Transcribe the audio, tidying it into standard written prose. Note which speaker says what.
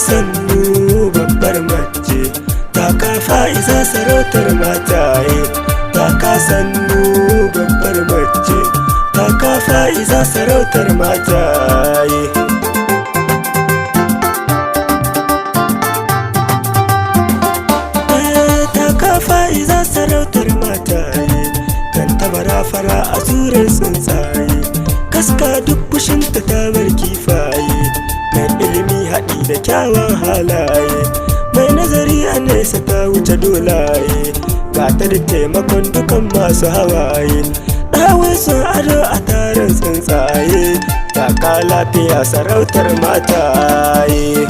Speaker 1: Sannu babbar mace, taka Fa'iza sarautar mataye. Taka sannu babbar mace, taka Fa'iza sarautar mataye. Taka Fa'iza sarautar mataye, kan tabara fara a surar tsuntsaye. Kaska duk fushinta ta bar kifaye. Mai ilimi haɗi da kyawun halaye, mai nazari a nesa ta wuce dolaye. Ga ta da taimakon dukan masu hawaye, ɗawai sun ado a taron tsuntsaye. Taka lafiya sarautar mataye.